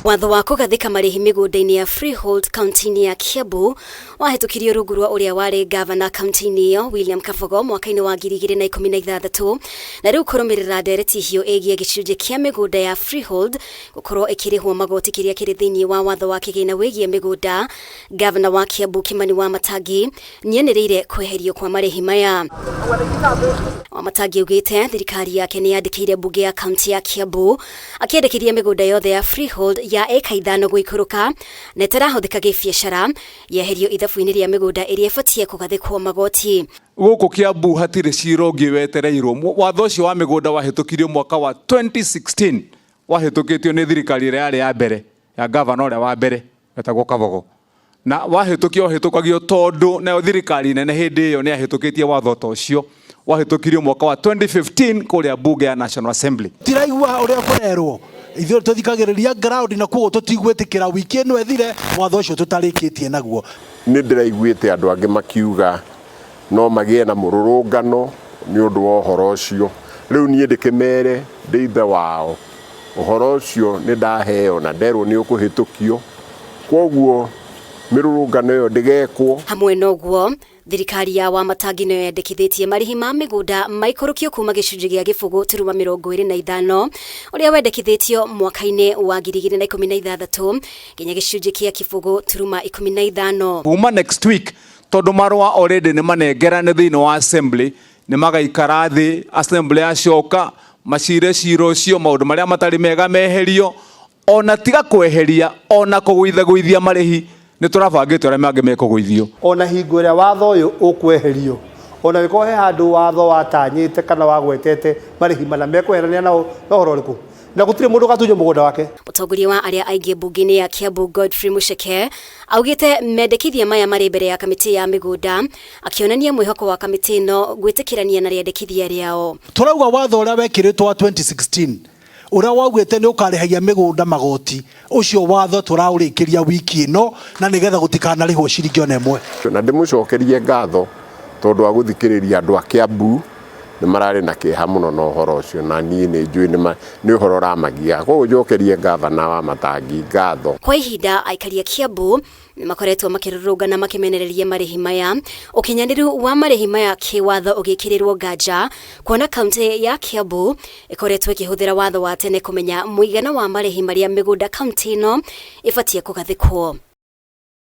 Watho wa kũgathĩka marĩhi mĩgũnda-inĩ ya freehold kaunti-inĩ ya Kiambu wahĩtũkirio rungu rwa ũrĩa warĩ ngavana kaunti-inĩ ĩyo William Kabogo mwaka-inĩ wa 2016, na rĩu kũrũmĩrĩra ndereti hiũ ĩgiĩ gĩcunjĩ kĩa mĩgũnda ya freehold gũkorwo ĩkĩrĩhwo magoti kĩrĩa kĩrĩ thĩinĩ wa watho wa kĩgĩna wĩgiĩ mĩgũnda. Ngavana wa Kiambu Kimani Wamatangi nĩanĩrĩire kweherio kwa marĩhi maya. Wamatangi augĩte thirikari yake nĩ yandĩkĩire mbunge ya kaunti ya Kiambu akĩendekithia mĩgũnda yothe ya freehold ya ĩka 5 gũikũrũka na ĩtarahũthĩka gĩbiacara yeherio ithabu-inĩ rĩa mĩgũnda ĩrĩa ĩbatiĩ kũgathĩkwo magoti. Gũkũ Kiambu hatirĩ cira ũngĩ wetereirwo. Watho ũcio wa mĩgũnda wahĩtũkirio mwaka wa 2016, wahĩtũkĩtio nĩ thirikari ĩrĩa yarĩ ya mbere ya gavana ũrĩa wa mbere wetagwo Kabogo, na wahĩtũkio wahĩtũkagio tondũ nayo thirikari nene hĩndĩ ĩyo nĩ yahĩtũkĩtie watho ta ũcio. Wahĩtũkirio mwaka wa 2015 kũrĩa bunge ya National Assembly. Tiraigua ũrĩa kũrerwo, ithuĩ tũthikagĩrĩria ground, na koguo tũtigwĩtĩkĩra wiki ĩno ĩthire watho ũcio tũtarĩkĩtie naguo. Nĩ ndĩraiguĩte andũ angĩ makiuga no magĩe na mũrũrũngano nĩ ũndũ wa ũhoro ũcio. Rĩu niĩ ndĩkĩmere ndĩ ithe wao, ũhoro ũcio nĩ ndaheo na nderwo nĩ ũkũhĩtũkio, kwoguo mĩrũrũngano ĩyo ndĩgekwo. Hamwe na ũguo, thirikari ya Wamatangi nĩyo yendekithĩtie marĩhi ma mĩgũnda maikũrũkio kuma gĩcunjĩ gĩa 0.25 ũrĩa wendekithĩtio mwaka-inĩ wa 2016 nginya gĩcunjĩ kĩa 0.15. Kuma next week, tondũ marũa already nĩ manengerane thĩinĩ wa assembly, nĩ magaikara thĩ assembly yacoka macire cira ũcio, maũndũ marĩa matarĩ mega meherio, ona tiga kweheria ona kũgũithagũithia marĩhi nĩ tũrabangĩte ũrĩa mangĩ mekũgũithio. Ona hingo ĩrĩa watho ũyũ ũkweherio, ona gĩkorwo he handũ watho watanyĩte kana wagwetete marĩhi mana mekweherania nao na ũhoro ũrĩkũ, na gũtirĩ mũndũ ũgatunywo mũgũnda wake. Mũtongoria wa arĩa aingĩ mbunge-inĩ ya Kiambu Godfrey Mucheke augĩte mendekithia maya marĩ mbere ya kamĩtĩ ya mĩgũnda, akĩonania mwĩhoko wa kamĩtĩ ĩno gwĩtĩkĩrania na rĩendekithia rĩao. Tũrauga watho ũrĩa wekĩrĩtwo wa 2016 ũrĩa waugĩte nĩ ũkarĩhagia mĩgũnda magoti, ũcio watho tũraũrĩkĩria wiki ĩno, na nĩgetha gũtikanarĩhwo ciringi ona ĩmwe. Na ndĩmũcokerie ngatho tondũ wa gũthikĩrĩria andũ a Kiambu, nĩ mararĩ na kĩeha mũno na ũhoro ũcio, na niĩ nĩ njũĩ nĩ ũhoro ũramagia, koguo njokerie ngavana wa Matangi ngatho. Kwa ihinda aikari a Kiambu nĩ makoretwo makĩrũrũngana makĩmenereria marĩhi maya, ũkinyanĩru wa marĩhi maya kĩwatho ũgĩkĩrĩrwo nganja, kuona kaunti ya Kiambu ĩkoretwo ĩkĩhũthĩra watho wa tene kũmenya mũigana wa marĩhi marĩa mĩgũnda kaunti ĩno ĩbatiĩ kũgathĩkwo.